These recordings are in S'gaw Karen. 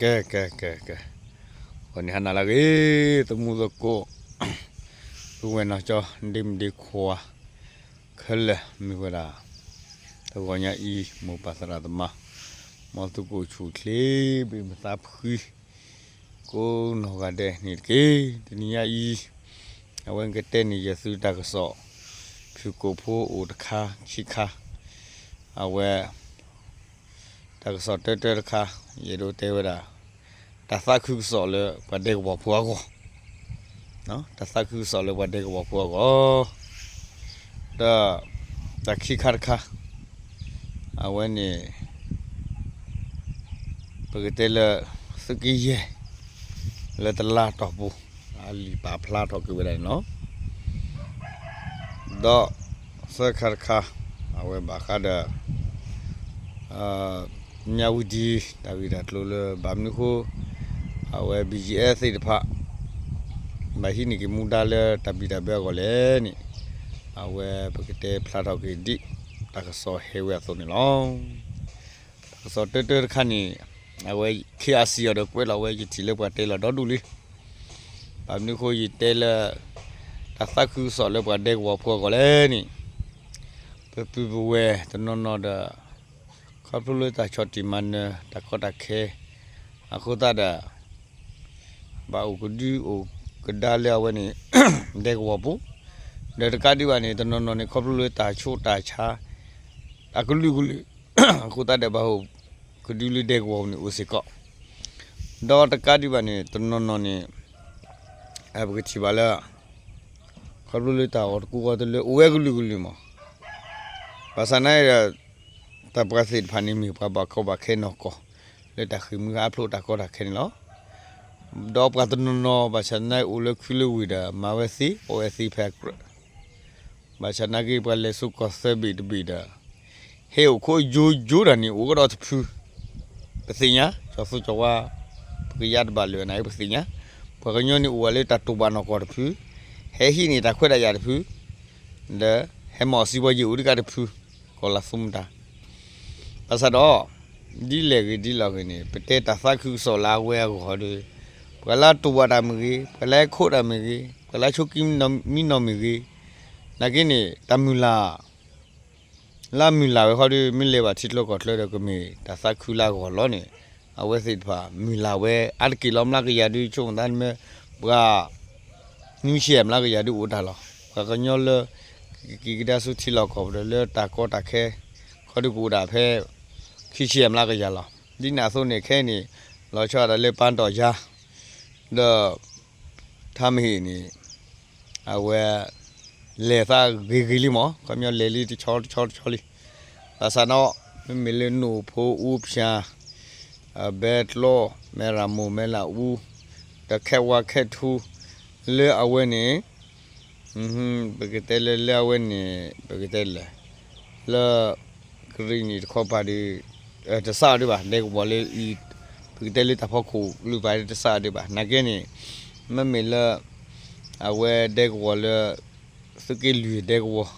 ကဲ ကဲ ကဲ ကဲ, ဂီၤနံၤဟါနၤလၢအဂ့ၤ သမူသကိး ပုၢ်ဝဲၢ်နီၢ်ကၠီ ဒ့မုၣ်ဒ့ခွါ ခဲလၢာ် မ့ၢ်ဝဲဒၣ် တဂီၤညါအံၤ မိၢ်ပၢ်သရၣ်သမါ မ်သုကအိၣ်ဆူၣ်အိၣ်ချ့ ဘၣ်မုာ်သးဖှံ ကိးနီၢ်ဂၤဒဲးန့ၣ်တက့ၢ်. တနံၤညါအံၤ အဝဲကတဲန့ၢ်ယသုတၢ်ကစီၣ် ဖုၣ်ကိာ်ဖိအိၣ်တခါခံခါ အဝဲ တၢ်ကစီၣ်တၢတၢတခါ ယအဲၣ်ဒိးတဲဝဲဒၣ် တၢ်သးခုကစီၣ်လၢပှၤဒဲကဝီၤဖိအဂီၢ်, တၢ်သးခုကစီၣ်လၢပှၤဒဲကဝီၤဖိအဂီၢ်, ဒီး တၢ်ခံခါတခါ အဝဲန့ၣ် ပကတဲလၢ သုးက့ယဲၢ် လၢတလါတီၢ်ပူၤ အလံာ်ပာ်ဖျါထီၣ်က့ၤဝဲဒၣ်န့ၣ်လီၤ. ဒီးသၢခါတခါ အဝဲဘၣ်ဃးဒီး မၠၣ်ဝတံၤ တၢ်ဂ့ၢ်တၢ်ကျိၤလၢဘၣ်မနုၤအဃိ အဝဲ ဘံၣ်ယံၣ်အဲၣ် သ့ၣ်တဖၣ် ဘၣ်ဟံးန့ၢ်က့ၤမူဒါလၢတၢ်ဘံၣ်တၢ်ဘၢအဂီၢ်လဲၣ်န့ၣ် အဝဲပကတဲဖျါထီၣ်က့ၤဒ် တၢ်ကစီၣ်ဟဲဝဲအသိးန့ၣ်လီၤ. တၢ်ကစီၣ်တၢတၢတခါန့ၣ် အဝဲ ခ့အစံၣ် အီၤဒီးကွဲးလီၤဝဲ ယထံၣ်လၢပှၤတဲလီၤဒီဒူၣ်လံ. ဘၣ်မနုၤအဃိယတဲလၢ တၢ်သးခုကစီၣ်လၢပှၤဒဲကဝီၤဖိအဂီၢ်လဲၣ်န့ၣ် ပပုၢ်ပဝဲၢ်တနီၤနီၤဒီး ခီဖျိလၢတၢ်ဆီၣ်တံၢ်မၤနၢၤ တၢ်ကီတၢ်ခဲ အဃိသတးဒီး ဘၣ်အိၣ်ကဒုအိၣ်ကဒါလၢအဝဲန့ၣ် ဒဲကဝီၤပူၤ, ဒီးတကးဒံးဘၣ်န့ၣ် တနီၤနီၤန့ၣ် ခီဖျိလၢတၢ်ဆိးတၢ်ဆါ အကလုာ်ကလုာ် အဃိသတးဒီးဘၣ်အိၣ်ကဒုလၢဒဲကဝီၤပူၤန့ၣ်အိၣ်စ့ၢ်ကီး, ဒီးတကးဒံးဘၣ်န့ၣ် တနီၤနီၤန့ၣ် ပကထံၣ်ဘၣ်လၢ ခီဖျိလၢတၢ်အီၣ်တကူအီတလၢအိၣ်ဝဲကလုာ်ကလုာ်မး, ဘၣ်ဆၣ်နာ်ဒီး တၢ်ပှၤသ့ၣ်တဖၣ်န့ၣ်မ့ၢ်ပှၤဘၣ်ကီဘၣ်ခဲနီၢ်ကီၢ် လၢတၢ်ဃ့ၢ်မှံဟးဖျိးတၢ်ကီတၢ်ခဲန့ၣ်လီၤ. ဒီးပှၤတနီၤနီၤ ဘၣ်ဆၣ်နာ်အိၣ်လၢခုလၢဝ့ၢ်ဒီး မၤဝဲသ့ အီၣ်ဝဲသ့ဖဲအကြၢး ဘၣ်ဆၣ်နာ်က့ ပှၤလဲၤဆူကီၢ်သၢဘ့ၣ်တဘ့ၣ်ဒီး ဟဲအိၣ်ခိးယိယိတၢ်န့ၣ် အိၣ်ကဒီးတဖု, ပသ့ၣ်ညါ ကၠီၤသူကၠီၤဝါ ပကယါတဘၣ်လၢာ်နာ်က့ ပသ့ၣ်ညါ, ပှၤကညီန့ၣ်အိၣ်ဝဲလၢတၢ်တိာ်ဘၣ်နီၢ်ကီၢ်တဖု, ဟဲဟံးန့ၢ်တၢ်ခွဲးတၢ်ယာ်တဖု, ဒီးဟဲမၤအီၣ်စံးပီယံာ်အိၣ်တကးတဖု, ကီၢ်လၢသူမတၤ ဘၣ်ဆၣ်ဒီး ဒ်လဲၣ်ဂ့ၤဒ်လဲၣ်ဂ့ၤန့ၣ် ပတဲတၢ်သးခုကစီၣ်လၢအဝဲအဂီၢ်ဒီး ပှၤလၢတိာ်ဘၣ်တၢ်မ့ၢ်ဂ့ၤ, ပှၤလၢခိးတၢ်မ့ၢ်ဂ့ၤ, ပှၤလၢဆိးက့မံနီၢ်မ့ၢ်ဂ့ၤ, နာ်က့န့ၣ် တၢ်မုၢ်လၢ် လၢအမုၢ်လၢ်ဝဲဃီဒီး မ့ၢ်လဲၤဘၣ်ထံချၢကီၢ်ချၢဒီး ကမ့ၢ်တၢ်သးခုလၢအဂီၢ်လီၤန့ၣ် အဝဲသ့ၣ်တဖၣ် မုၢ်လၢ်ဝဲအါတက့ၢ်လီၤ. မျးကယၤဒုး ဆိကမိၣ်သးမ့ၢ် ပှၤ နွံဆံမျးကယၤဒုးအိၣ်တၢ်လီၤ. ပှၤကညီလၢ ကက့ၤကဒါဆူထံလီၢ်ကီၢ်ပူၤဒီး လၢတၢ်ကီတၢ်ခဲ ခီဒုးကအိၣ်ဒၣ်ဖဲ ခံဆံမျးကယၤလီၤ. ဒ်န့ၣ်အသိးန့ၣ် ခဲအံၤန့ၣ် လီၤဆီဒၣ်တၢ်လၢပၢ်တီၢ်ယါ ဒီး ထါမဟ့ၣ်န့ၣ် အဝဲ လဲၤသးဂ့ၤဂ့ၤလံမး, ခီပညီလဲၤလံတဆီတဆီတဆီလံ. ဘၣ်ဆၣ်ဒီး မ့မ့ၢ်လၢနိၣ်ဖိအူဖၠၣ် ဘဲကျီ မဲၣ်ရမိၢ် မဲၣ်လၢအူ ဒီးခဲဝါခဲထူ လၢအဝဲန့ၣ် ပကတဲလၢ လၢအဝဲန့ၣ် ပကတဲလဲၣ် လၢ ကရံၣ်နံၣ်တခီပၤဒီး တစးအီၤဒံးဘၣ် ဒဲကဝီၤလၢ ပကတဲလၢတၢ်ဖီခိၣ်လုၢ်ပၤဒီး တစးအီၤဒံးဘၣ်. နာ်က့န့ၣ် မ့မ့ၢ်လၢ အဝဲဒဲကဝီၤလၢ သုးက့လွံၢ်ဒဲကဝီၤ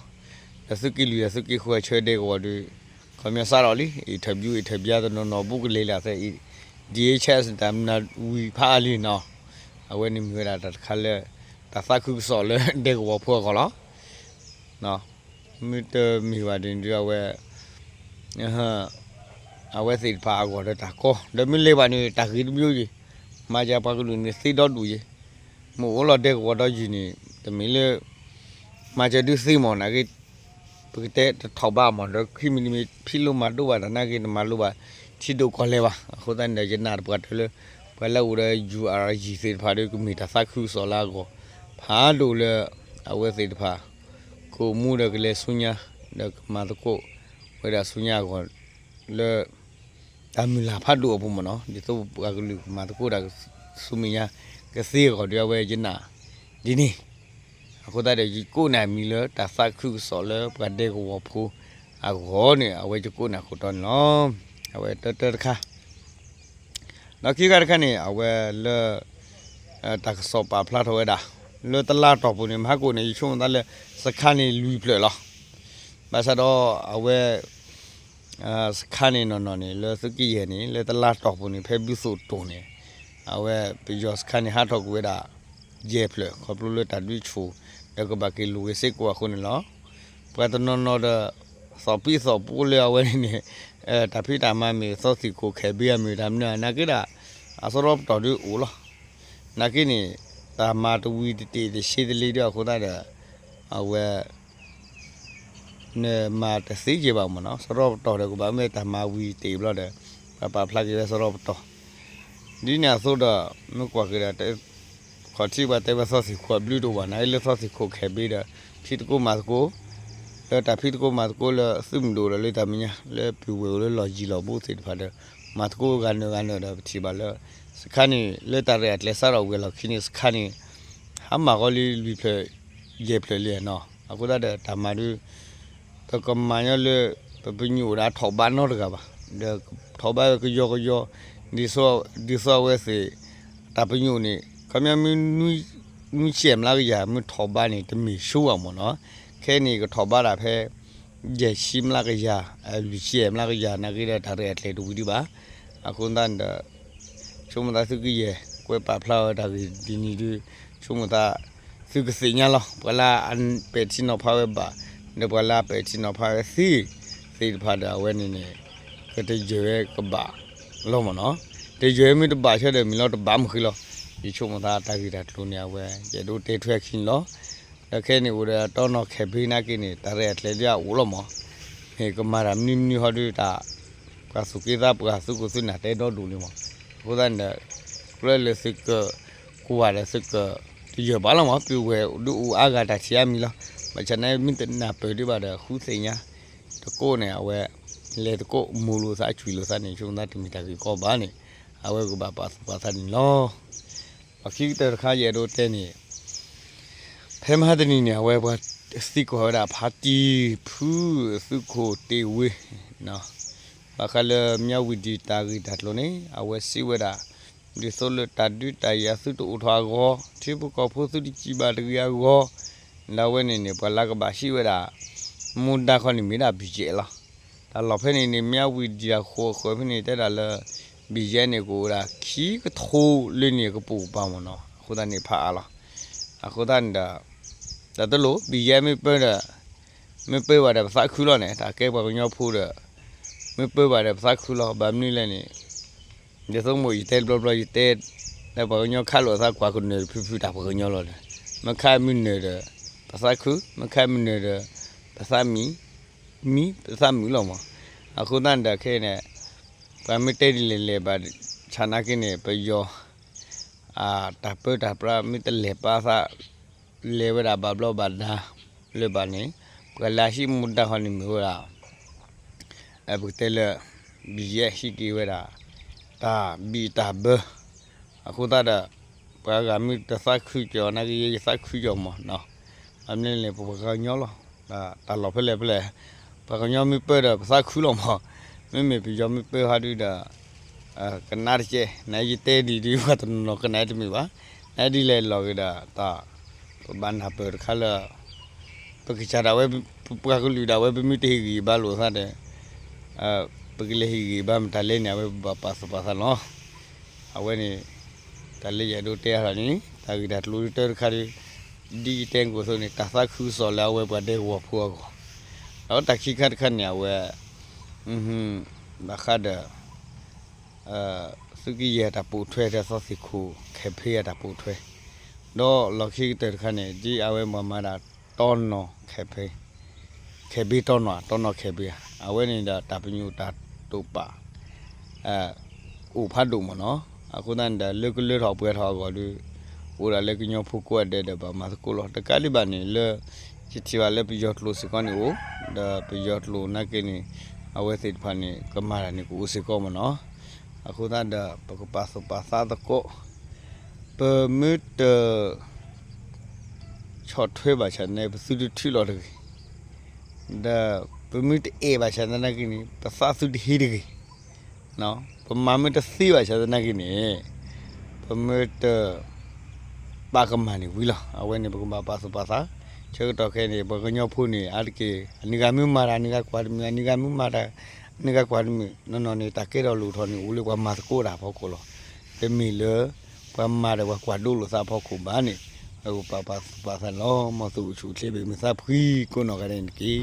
ဒီးသုးက့လွံၢ်ဒီးသုးက့ဃုအဆၢဒဲကဝီၤဒီး ခီပညီစးထီၣ်လံ interview interview တနီၤနီၤ ဘူးကလဲၤလၢသဲ DHS တၢ်မနုၤဝံၤဖးအါလံနီၤ. အဝဲန့ၣ်မ့ၢ်ဝဲဒၣ်တၢ်တခါလၢ တၢ်သးခုကစီၣ်လၢဒဲကဝီၤဖိအဂီၢ်လီၤ. မ့ၢ်တမ့ၢ်ဘၣ်ဒ်န့ၣ်ဒီး အဝဲ အဝဲသ့ၣ်တဖၣ်အဂီၢ်ဒီးတၢ်ကီ ဒီးမ့ၢ်လဲၤဘၣ်န့ၣ် တၢ်ဂ့ၤတမံၤယဲၢ် မၤစၢၤပှၤကလုာ်န့ၣ်သ့ဒီဒူၣ်ယဲၢ် မ့ၢ်အိၣ်လီၤဒဲကဝီၤဒီးယံၤန့ၣ် တမ့ၢ်လၢ မၤစၢၤဒုးသ့မး နာ်က့ ပကတဲတထီၣ်ဘးမး ဒီးခံမံၤတမံၤ ဖံးလိမၤဒိးဘၣ်တၢ်နာ်က့ နမၤလိဘၣ် ထံဒိၣ်ကီၢ်လဲၢ်ဘၣ်. အဃိသတးန့ၣ်ဒီး ယနာ်တပှၢ်တၢၢ်လၢ ပှၤလၢအအိၣ်ဒီး ယူၢ်အၣ်အါယံၤသ့ၣ်တဖၣ်ဒီး ကမ့ၢ်တၢ်သးခုကစီၣ်လၢအဂီၢ် ဖးဒိၣ်လၢ အဝဲသ့ၣ်တဖၣ် ကအိၣ်မူဒီးကလဲၤဆူညါ ဒီးကမၤသကိးဝဲဒၣ်ဆူညါအဂီၢ် လၢ တၢ်မုၢ်လၢ်ဖးဒိၣ်အပူၤမးနီၤ ဒ်သိးပှၤကလုာ်ကမၤသကိးတၢ်ဆူမဲာ်ညါ ကသ့အဂီၢ်ဒီး အဝဲယနာ်ဒ်န့ၣ် အဃိသတးဒီး ယကိးန့ၢ်အမံၤလၢတၢ်သးခုကစီၣ်လၢပှၤဒဲကဝီၤဖိအဂီၢ်န့ၣ် အဝဲယကိးန့ၢ်အခိၣ်တီန့ၣ်လီၤ. အဝဲတၢတၢတခါ ဒီးခံခါတခါန့ၣ် အဝဲလၢ တၢ်ကစီၣ်ပာ်ဖျါထီၣ်ဝဲဒၣ် လၢတလါတီၢ်ပူၤန့ၣ် မဟါကိၣ်န့ၣ် ယဆိကမိၣ်သးလၢ စခါန့ၣ်လွံၢ်ဖျၢၣ်လီၤ. ဘၣ်ဆၣ်ဒီးအဝဲ စခါန့ၣ်နီၢ်နီၢ်န့ၣ် လၢသုးကယဲၢ်န့ၣ် လၢတလါတီၢ်ပူၤန့ၣ် ဖဲဘုသိၣ်တိၢ်န့ၣ် အဝဲပယီၤစခါန့ၣ် ဟးထီၣ်ကွံာ်ဝဲဒၣ် ယဲၢ်ဖျၢၣ် ခီဖျိလၢတၢ်ဒုးဆူၣ် ဒီးကဘၣ်က့ၤလူၤက့ၤစ့ၢ်ကီးအဃိန့ၣ်လီၤ. ပှၤတနီၤနီၤဒီး သီၣ်ပံသီၣ်ပူလၢအဝဲန့ၣ်န့ၣ် တၢ်ဖံးတၢ်မၤမ့ၢ်သီသံၣ်ခိၣ်ခဲးဘ့အမ့ၢ်တၢ်မနုၤ နာ်က့ဒၣ် အသရီပတီၢ်ဒုးအိၣ်လီၤ. နာ်က့န့ၣ် တၢ်မၤတဝံၤတတ့ၢ်တဆ့တလ့ဒီးအဃိသတးဒီး အဝဲ နမၤတသ့က့ၤဘၣ်မ့ၢ်နီၤ သရီပတီၢ်ဒီးကဘၣ်မ့ၢ်တၢ်မၤဝံၤတ့ၢ်ဘျီဒီး ပှၤပာ်ဖျါက့ၤဝဲသရီပတီၢ် ဒ်န့ၣ်အသိးဒီး မ့ၢ်ကွၢ်က့ၤဒီး ခီၣ်ထံးပှၤတဲဝဲသီသံၣ်ခိၣ်အဘျုးတအိၣ်ဘၣ် နာ်က့လၢသီသံၣ်ခိၣ်ခဲးဘ့ဒီး ဖံးသကိးမၤသကိး လၢတၢ်ဖံးသကိးမၤသကိးလၢသုးမုၢ်ဒိၣ်ဒီးလၢတၢ်မဲာ်ညါ လၢပုၢ်ဝဲၢ်အိၣ်လၢလီၢ်ယံၤလီၢ်ဘူးသ့ၣ်တဖၣ်ဒီး မၤသကိးဂၤနုာ်ဂၤနုာ်ဒီးပထံၣ်ဘၣ်လၢ စခါန့ၣ် လၢတၢ်ရဲၣ်အကျဲၤစးထီၣ်ဝဲလီၢ်ခံန့ၣ် စခါန့ၣ် ဟးမၤဃီလံလွံၢ်ဖျၢၣ် ယဲၢ်ဖျၢၣ်လံနီၤ အဃိသတးဒီးတၢ်မၤဒုး ပကမၤညီလၢ ပပညိၣ်ဒၣ်ထီၣ်ဘးနီတဂၤဘၣ် ဒီးထီၣ်ဘးဝဲကယီကယီ ဒ်သိးအဝဲသ့ၣ် တၢ်ပညိၣ်န့ၣ် ခီပညီမ့ၢ် နွံဆံမျးကယၤ မ့ၢ်ထီၣ်ဘးန့ၣ် တမ့ၢ်ဆိဘၣ်မ့ၢ်နီၤ ခဲအံၤန့ၣ် ကထီၣ်ဘးဒၣ်ဖဲ ယဲၢ်ဆံမျးကယၤ လွံၢ်ဆံမျးကယၤ နာ်က့ဒီးတၢ်ရဲၣ်အကျဲၤတဝံၤဒံးဘၣ် အဃိသတးဒီး ဆိကမိၣ်သးသုးကယဲၢ် ကွဲးပာ်ဖျါဝဲတၢ်ဂ့ၢ်ဒ်န့ၣ်ဒုး ဆိကမိၣ်သး သုကသ့ၣ်ညါလီၤ ပှၤလၢအပဲာ်ထံနီၤဖးဝဲဘၣ် ဒီးပှၤလၢအပဲာ်ထံနီၤဖးဝဲသ့ သ့ၣ်တဖၣ်ဒီးအဝဲန့ၣ်န့ၣ် ကတယၢၢ်ဝဲကဘၣ်လီၤမ့ၢ်နီၤ တယၢၢ်မ့ၢ်တဘၣ်ဆၢဒီးမ့ၢ်လီၤတဘၣ်မုၢ်ဃ့လီၤ ယဆိကမိၣ်သးတၢ်ဂ့ၢ်တၢ်ကျိၤန့ၣ် အဝဲ ယအဲၣ်ဒိးတဲထွဲခံန့ၣ်လီၤ ဒီးခဲအံၤန့ၣ်အိၣ်ဒီးတီနီၢ်ခဲးဘ့နာ်က့န့ၣ် တၢ်ရဲၣ်အကျဲၤဒုးအအိၣ်လီၤမး, မ့ၢ်ကမၤတၢ်မနုၤမနုၤဟီဒုးတၢ် ပှၤသူၣ်က့သးပှၢ် သူၣ်ကိၢ်သးနၢ်တဲဒီဒူၣ်လံမး, အဃိသတးန့ၣ်ဒီး ကြၢးလၢသုကကွၢ်ဒီးသုကတယၢၢ်ဘၣ်လီၤမး, ပုၢ်ဝဲၢ်ဒုးအိၣ်အါဂၤတၢ်ထံၣ်အါမံၤလီၤ, ဘၣ်ဆၣ်န့ၣ်မ့ၢ်တနၢ်ပၢၢ်ဒံးဘၣ်ဒီး ဃုသ့ၣ်ညါ တကိးန့ၣ် အဝဲ လဲၤသကိးမိၢ်လိာ်သး ဆွံလိာ်သးန့ၣ် ဆိကမိၣ်သးတမ့ၢ်တၢ်ဂ့ၢ်ကီဘၣ်န့ၣ် အဝဲကဘၣ်ပာ်သူၣ်ပာ်သးန့ၣ်လီၤ. လီၢ်ခံကတၢၢ်တခါ ယအဲၣ်ဒိးတဲန့ၣ် ဖဲမဟါတနံၤန့ၣ် အဝဲပှၤသံကွၢ်ဝဲဒၣ် ဖါတံၢ်ဖု သုးခိၣ်တ့ၢ်ဝ့ ဘၣ်ဃးလၢမၠၣ်ဝံၤဒံးတၢ်ဂ့ၢ်တၢ်ကျိၤန့ၣ် အဝဲစံးဝဲဒၣ် ဒ်သိးလၢတၢ်ဒုးတၢ်ယၤသုတအိၣ်ထီၣ်အဂီၢ် ထံဖိကီၢ်ဖိသုတစံးဘၣ်တဂ့ၤအဂီၢ် ဒ်ဝဲန့ၣ်န့ၣ် ပှၤလၢကဘၣ်ဟံးဝဲဒၣ် မူဒါခီန့ၣ်မ့ၢ်ဒၣ် ဘံၣ်ယဲၣ် လီၤ. တၢ်လီၢ်ဖဲန့ၣ်န့ၣ် မၠၣ်ဝံၤဒံးအဃိအဃၢၤဖဲန့ၣ် တဲဒၣ်လၢ ဘံၣ်ယဲၣ်န့ၣ် ကအိၣ်ဝဲဒၣ်ခံကထိလၢန့ၣ်ကပိာ်ကပၤမ့ၢ်နီၤ, အဃိသတးန့ၣ်ဖးအါလီၤ. အဃိသတးန့ၣ်ဒီး တၢ်တလိၣ် ဘံၣ်ယဲၣ်မ့ၢ်ပၢဒီး မ့ၢ်ပၢဘၣ်ဒီးပသးခုလီၤန့ၣ် တၢ်ကဲပှၤကညီဖိဒီး မ့ၢ်ပၢဘၣ်ဒီးပသးခုလီၤ. ဘၣ်မနုၤလဲၣ်န့ၣ် ဒ်သိးမိၢ်ယတဲတဘျီဘျီ ယတဲ လၢပှၤကညီခးလိာ်အသးကွၢ်ကနၢၤဖုဖုတၢ်ပှၤကညီလီၤဒီး မ့ၢ်ခးမုၢ်နၢၤဒီး ပသးခု မ့ၢ်ခးမုၢ်နၢၤဒီး ပသးမံ မံ ပသးမုာ်လီၤမး. အဃိသတးန့ၣ်ဒီးခဲအံၤန့ၣ် ပှၤမ့ၢ်တဲဒ်လဲၣ်လဲၣ်ဘၣ် ဆၣ်နာ်က့န့ၣ် ပယီၤ တၢ်ပၢတၢ်ပြးမ့ၢ်တလဲၤပာ်သး လဲၤဝဲဒၣ်ဘၣ်ဘျီးဘၣ်ဒါလၢၤဘၣ်န့ၣ် ပှၤလၢဟံးမူဒါခီန့ၣ်မ့ၢ်ဝဲဒၣ် ပကတဲလၢ ဘံၣ်ယဲၣ်ဟံးက့ၤဝဲဒၣ် တၢ်ဘံၣ်တၢ်ဘၢ အဃိသတးဒီး ပှၤဂၤမ့ၢ်တသးခုကီၢ်နာ်က့ ယဲယသးခုကီၢ်မးနီၤ, ဘၣ်မနုၤလဲၣ် ပပှၤကညီလီၤ. တၢ်လီၢ်ဖဲလဲၣ်ဖဲလဲၣ် ပှၤကညီမ့ၢ်ပၢဒီးပသးခုလီၤမး, မ့မ့ၢ်ပယီၤမ့ၢ်ပၢဟီဒုဒီး ကနၣ်တကဲ နယတဲဒ်ဒ်ပှၤတနီၤနီၤကနၣ်တမုာ်ဘၣ်, နဒ်လဲၣ်လီၤဂ့ၤဒီး တၢ် ပဘၣ်နၢ်ပၢၢ်တခါလၢ ပကစၢ်ဒၣ်ဝဲ ပပှၤကလုာ်ဒၣ်ဝဲ ပမ့ၢ်တဟ့ၣ်ဂံၢ်ဘါလိာ်သးဒီး ပကလဲၤဟ့ၣ်ဂံၢ်ဘါမတၤလဲၣ်န့ၣ် အဝဲပဘၣ်ပာ်သူၣ်ပာ်သးလီၤ. အဝဲန့ၣ် တၢ်လၢယအဲၣ်ဒိးတဲအါထီၣ်န့ၣ် တၢ်ဂ့ၢ်တၢ်ကျိၤတၢတခါဒီး ဒ်ယတဲကိၣ်သိးန့ၣ် တၢ်သးခုကစီၣ်လၢအဝဲပှၤဒဲကဝီၤဖိအဂီၢ်, ဒီးတၢ်ခံခါတခါန့ၣ် အဝဲ ဘၣ်ဃးဒီး သုးကယဲၢ်တၢ်ပိာ်ထွဲ ဒီးသီသံၣ်ခိၣ်ခဲဖ့အတၢ်ပိာ်ထွဲ, ဒီးလီၢ်ခံကတၢၢ်တခါန့ၣ် ဒ်အဝဲပှၤမၤဒၣ်တီနီၢ်ခဲဖ့, ခဲဘ့တီနီၢ် တီနီၢ်ခဲဘ့ဧါ, အဝဲန့ၣ်ဒီးတၢ်ပညိၣ်တၢ်တိာ်ပာ် အိၣ်ဖးဒိၣ်မ့ၢ်နီၤ, အဃိသတးန့ၣ်ဒီး လၢကလၢထီၣ်ပှဲၤထီၣ်အဂီၢ်ဒီး အိၣ်ဒၣ်လၢကညီဖိကိးဂၤဒဲးဒီး ဘၣ်မၤသကိးလီၤ. တကးဒံးဘၣ်န့ၣ် လၢ ယထံၣ်ဘၣ်လၢပယီၤကျိာ်စ့ၢ်ကီးန့ၣ်အိၣ်, ဒီးပယီၤကျိာ်နာ်က့န့ၣ် အဝဲသ့ၣ်တဖၣ်န့ၣ် ကမၤတၢ်န့ၣ်ကအိၣ်စ့ၢ်ကီးမ့ၢ်နီၤ, အဃိသတးဒီး ပကပာ်သူၣ်ပာ်သးသကိး, ပမ့ၢ်တ ဆီၣ်ထွဲဘၣ်ဆၣ်န့ၣ် ပသုတထုးလီၤတဂ့ၤ, ဒီးပမ့ၢ်တအဲၣ်ဘၣ်ဆၣ်သနာ်က့န့ၣ် ပသးသုတဟ့တဂ့ၤ, ပမၤမ့ၢ်တသ့ဘၣ်ဆၣ်သနာ်က့န့ၣ် ပမ့ၢ်တ ပာ်ကမၣ်န့ၣ်ဝံၤလီၤ. အဝဲန့ၣ် ပကဘၣ်ပာ်သူၣ်ပာ်သး, ဆၢကတီၢ်ခဲအံၤန့ၣ် ပှၤကညီဖိန့ၣ် အါတက့ၢ် အနံၤဂၤမ့ၢ်မၤတၢ် အနံၤဂၤကွၢ်တမုာ် အနံၤဂၤမ့ၢ်မၤတၢ် အ နကကွၢ်တမ့ၢ်နီၢ်နီၢ်န့ၣ် တၢ်ကဲထီၣ်လိၣ်ထီၣ်န့ၣ် အိၣ်လၢပှၤမၤသကိးတၢ်အဖီခိၣ်လီၤ. တမ့ၢ်လၢ ပှၤမၤဒီးပှၤကွၢ်ဒိလိာ်သးအဖီခိၣ်ဘၣ်န့ၣ်, အပာ်သူၣ်ပာ်သးန့ၣ်လီၤ. မ်သုအိၣ်ဆူၣ်အိၣ်ချ့ ဘၣ်မုာ်သးဖှံကိးနီၢ်ဂၤဒဲးန့ၣ်တက့ၢ်.